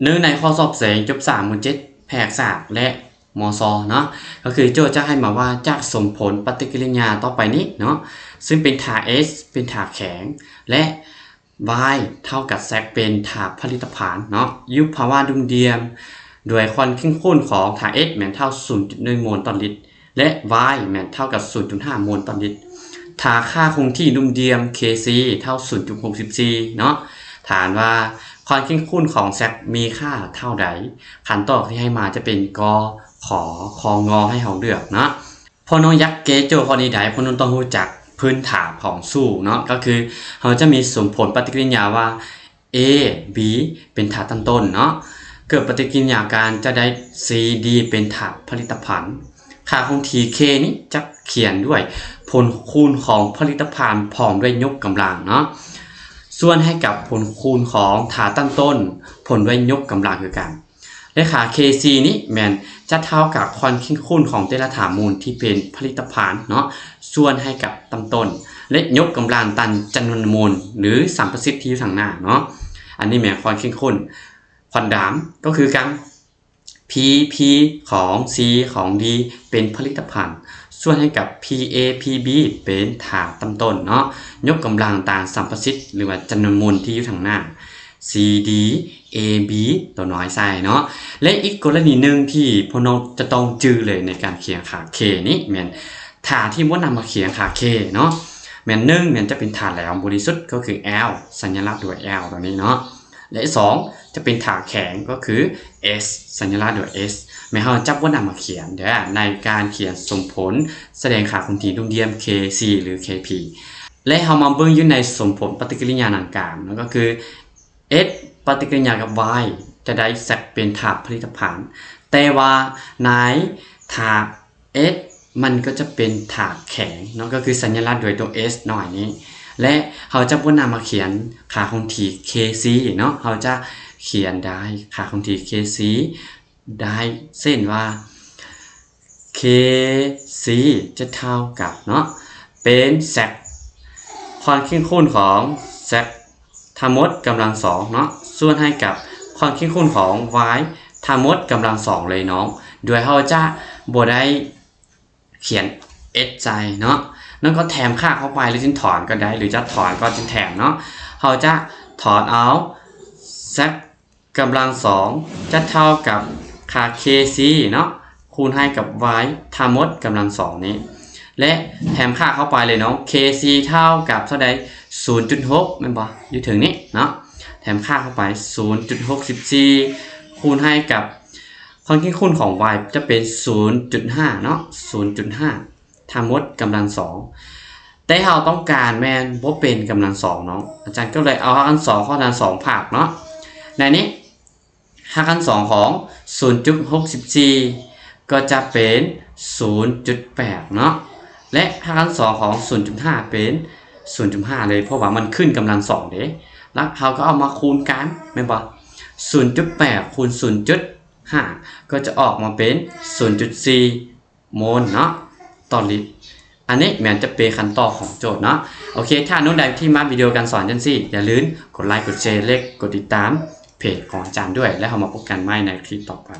ໜຶ່ງໃນຂໍ້ສອບເສັງຈົບສາມໝູນເຈັດ ແພກສາກ ແລະ ມຊ ເນາະ ກໍຄືໂຈດຈະໃຫ້ມາວ່າ ຈາກສົມຜົນປະຕິກິລິຍາຕໍ່ໄປນີ້ເນາະ ຊຶ່ງເປັນຖ້າ S ເປັນຖ້າແຂງ ແລະ Y ເທົ່າກັບ Z ເປັນຖ້າຜະລິດຕະພັນເນາະ ຢູ່ພາວະດຸ່ມດ່ຽມ ໂດຍຄວາມເຄັ່ງຂຸ້ນຂອງຖ້າ S ແມ່ນເທົ່າສູນຈຸດໜຶ່ງໂມນຕໍ່ລິດ ແລະ Y ແມ່ນເທົ່າກັບສູນຈຸດຫ້າໂມນຕໍ່ລິດ. ຖ້າຄ່າຄົງທີ່ດຸ່ມດ່ຽມ Kc ເທົ່າສູນຈຸດຫົກສິບສີ່ເນາະ ຖາມວ່າຄວາມເຄັ່ງຂຸ້ນຂອງ Z ມີຄ່າເທົ່າໃດ? ຄຳຕອບທີ່ໃຫ້ມາຈະເປັນ ກ, ຂ, ຄ, ງ ໃຫ້ເຮົາເລືອກເນາະ. ພວກນ້ອງຢາກແກ້ໂຈດຂໍ້ນີ້ໄດ້ ພວກນ້ອງຕ້ອງຮູ້ຈັກພື້ນຖານຂອງສູດເນາະ ກໍຄືເຮົາຈະມີສົມຜົນປະຕິກິລິຍາວ່າ A B ເປັນຖ້າຕັ້ງຕົ້ນເນາະ ເກີດປະຕິກິລິຍາກັນຈະໄດ້ C D ເປັນຖ້າຜະລິດຕະພັນ. ຄ່າຄົງທີ່ K ນີ້ຈະຂຽນດ້ວຍຜົນຄູນຂອງຜະລິດຕະພັນພ້ອມດ້ວຍຍົກກຳລັງເນາະ ສ່ວນໃຫ້ກັບຜົນຄູນຂອງຖ້າຕັ້ງຕົ້ນພ້ອມດ້ວຍຍົກກຳລັງຄືກັນ. ແລະ ຄ່າ Kc ນີ້ແມ່ນຈະເທົ່າກັບຄວາມເຄັ່ງຂຸ້ນຂອງແຕ່ລະຖານມູນທີ່ເປັນຜະລິດຕະພັນເນາະ ສ່ວນໃຫ້ກັບຕັ້ງຕົ້ນ ແລະ ຍົກກຳລັງຕາມຈຳນວນມູນ ຫຼື ສຳປະສິດທີ່ຢູ່ທາງໜ້າເນາະ. ອັນນີ້ແມ່ນຄວາມເຄັ່ງຂຸ້ນ. ຄວາມດຳກໍຄືກັນ P P ຂອງ C ຂອງ D ເປັນຜະລິດຕະພັນ ສ່ວນໃຫ້ກັບ P A P B ເປັນຖ້າຕັ້ງຕົ້ນເນາະ ຍົກກຳລັງຕາມສຳປະສິດ ຫຼືວ່າຈຳນວນມູນທີ່ຢູ່ທາງໜ້າ C D A B ຕົວນ້ອຍໃສ່ເນາະ. ແລະ ອີກກໍລະນີໜຶ່ງທີ່ພວກນ້ອງຈະຕ້ອງຈື່ເລີຍໃນການຂຽນຄ່າ K ນີ້ແມ່ນ ຖ້າທີ່ບໍ່ນຳມາຂຽນຄ່າ K ເນາະ ແມ່ນ ໜຶ່ງ ແມ່ນຈະເປັນຖ້າແຫຼວບໍລິສຸດ ກໍຄື L ສັນຍາລັກດ້ວຍ L ຕົວນີ້ເນາະ ແລະ ສອງ ຈະເປັນຖ້າແຂງ ກໍຄື S ສັນຍາລັກດ້ວຍ S ແມ່ນເຮົາຈະບໍ່ນຳມາຂຽນເດີ້ ໃນການຂຽນສົມຜົນສະແດງຄ່າຄົງທີ່ດຸ່ມດ່ຽມ Kc ຫຼື Kp. ແລະ ເຮົາມາເບິ່ງຢູ່ໃນສົມຜົນປະຕິກິລິຍາດັ່ງກ່າວເນາະ ກໍຄື S ປະຕິກິລິຍາກັບ Y ຈະໄດ້ Z ເປັນຖ້າຜະລິດຕະພັນ ແຕ່ວ່າໃນຖ້າ S ມັນກໍຈະເປັນຖ້າແຂງເນາະ ກໍຄືສັນຍາລັກດ້ວຍຕົວ S ນ້ອຍນີ້ ແລະ ເຮົາຈະບໍ່ນຳມາຂຽນຄ່າຄົງທີ່ Kc ເນາະ ເຮົາຈະຂຽນໄດ້ຄ່າຄົງທີ່ Kc ໄດ້ ເຊັ່ນວ່າ Kc ຈະເທົ່າກັບເນາະ ເປັນ Z ຄວາມເຄັ່ງຂຸ້ນຂອງ Z ທັງໝົດກຳລັງສອງເນາະ ສ່ວນໃຫ້ກັບຄວາມເຄັ່ງຂຸ້ນຂອງ Y ທັງໝົດກຳລັງສອງເລີຍເນາະ ໂດຍເຮົາຈະບໍ່ໄດ້ຂຽນ S ໃສ່ເນາະ ນັ້ນກໍແຖມຄ່າເຂົ້າໄປ ຫຼືຊິຖອນກໍໄດ້ ຫຼືຈະຖອນກໍຈະແຖມເນາະ ເຮົາຈະຖອນເອົາ Z ກຳລັງສອງຈະເທົ່າກັບຄ່າ Kc ເນາະ ຄູນໃຫ້ກັບ Y ທັງໝົດກຳລັງສອງນີ້ ແລະ ແຖມຄ່າເຂົ້າໄປເລີຍເນາະ Kc ເທົ່າກັບເທົ່າໃດ? ສູນຈຸດຫົກ ແມ່ນບໍ່? ຢູ່ເທິງນີ້ເນາະ ແຖມຄ່າເຂົ້າໄປ ສູນຈຸດຫົກສິບສີ່ ຄູນໃຫ້ກັບຄວາມເຄັ່ງຂຸ້ນຂອງ Y ຈະເປັນ ສູນຈຸດຫ້າເນາະ ສູນຈຸດຫ້າ ທັງໝົດກຳລັງສອງ ແຕ່ເຮົາຕ້ອງການແມ່ນບໍ່ເປັນກຳລັງສອງເນາະ ອາຈານກໍເລີຍເອົາຮາກຂັ້ນສອງຂອງກຳລັງສອງພາກເນາະ ໃນນີ້ຮາກຂັ້ນສອງຂອງ ສູນຈຸດຫົກສິບສີ່ ກໍຈະເປັນ ສູນຈຸດແປດເນາະ ແລະ ຮາກຂັ້ນສອງຂອງ ສູນຈຸດຫ້າ ເປັນ ສູນຈຸດຫ້າເລີຍ ເພາະວ່າມັນຂຶ້ນກຳລັງສອງເດ້ ແລ້ວເຮົາກໍເອົາມາຄູນກັນແມ່ນບໍ່? ສູນຈຸດແປດ ຄູນ ສູນຈຸດຫ້າ ກໍຈະອອກມາເປັນ ສູນຈຸດສີ່ ໂມນເນາະ ຕໍ່ລິດ. ອັນນີ້ແມ່ນຈະເປັນຄຳຕອບຂອງໂຈດເນາະ. ໂອເຄ ທ່ານຜູ້ໃດທີ່ມັກວິດີໂອການສອນຈັ່ງຊີ້ ຢ່າລືມກົດໄລ ກົດແຊ ແລະ ກົດຕິດຕາມເພຈຂອງອາຈານດ້ວຍ ແລ້ວເຮົາມາພົບກັນໃໝ່ໃນຄລິບຕໍ່ໄປ.